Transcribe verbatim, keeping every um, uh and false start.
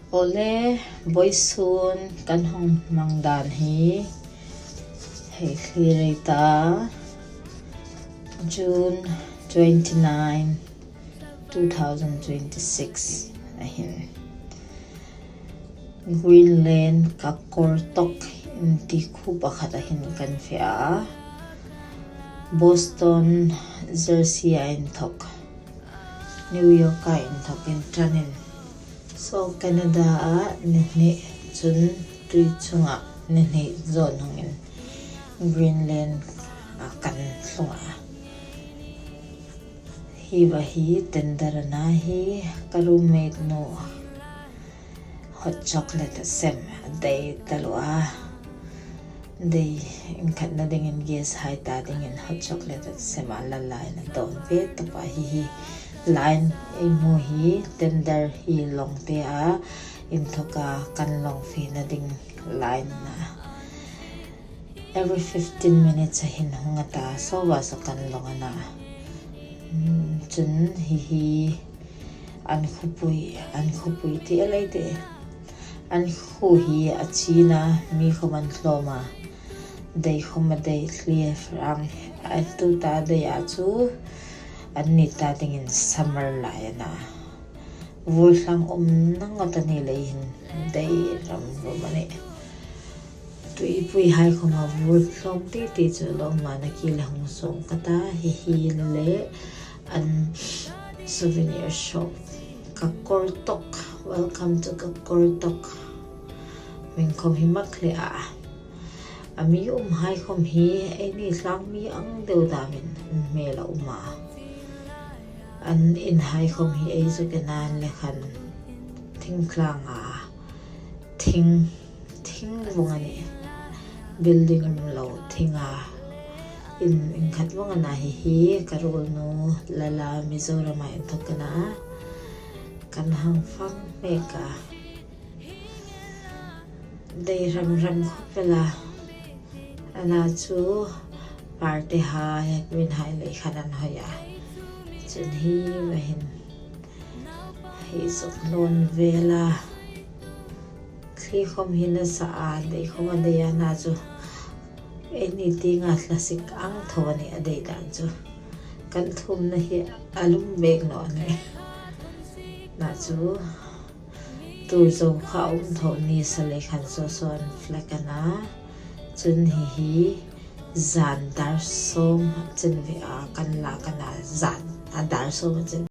Awle, vawisun kan hung hmang dan hi hei thlir ei ta, June twenty-nine, two thousand twenty-six a hin Greenland Qaqortoq inti khuo pakhat a hin kan fe a. Boston, Jersey-a inthok, New York-a inthok inthanin, saw Canada-a ni hni, chun tui chunga ni hni zawn hungin Greenland-a kan tlung a. Hi va hi tender a na hi, ka roommate nu hot chocolate a sem, a dei taluo a. Dei inkhatna dingin guest hai ta dingin hot chocolate a sem a, la line a dawn ve tawp a. Hi hi line ei hmu hi tender hi Lawngtea inthoka kan lawng fena ding line a na. Every fifteen minutes a hin hung a ta, saw va saw kan lawng a na. Hmm, chun hi hi an khuopui, an khuopui ti a lei te. An khuo hi a chin a, mi khawm an tlawm a. Dei khawm a dei thli rang, a tuta dei a chu an ni ta dingin summer lai a na. Vur thlang um ngat a ni lei hin dei ram ram a nih. Tuipui hai khawma vur thlawm titi chu lawmman a ki le hung sawng ka ta, hi hi le an souvenir shop. Qaqortoq, welcome to Qaqortoq. Min khawm hi mak hle a. A mi um hai khawm hi eini tlangmi ang deu damin an hmel a um a. An in hai khawm hi ei zuk en a le khan thing tlang a, thing, thing vawng a nih. Building um lo, thing a in, inkhat vawng a na. Hi hi ka ruolnu Lala, Mizorama inthok a na. Kan hang fang mek a. Dei ram ram khawp el a. A na chu party hai, min hai lei khan an hoi a. Chun hi va hin hei zuk lawn vel a. Thli khawm hi nasa a, dei khawm a dei a na chu. Eini tienga thlasik ang tho a nih a dei dan chu. Kan thumna hi a lum bek naw a nih. Na chu tur zo kha um tho ni sa lei khan saw saw an flag a na. Chun hi hi zan dar sawm a chin ve a, kan lak a na, zan a dar sawm a chin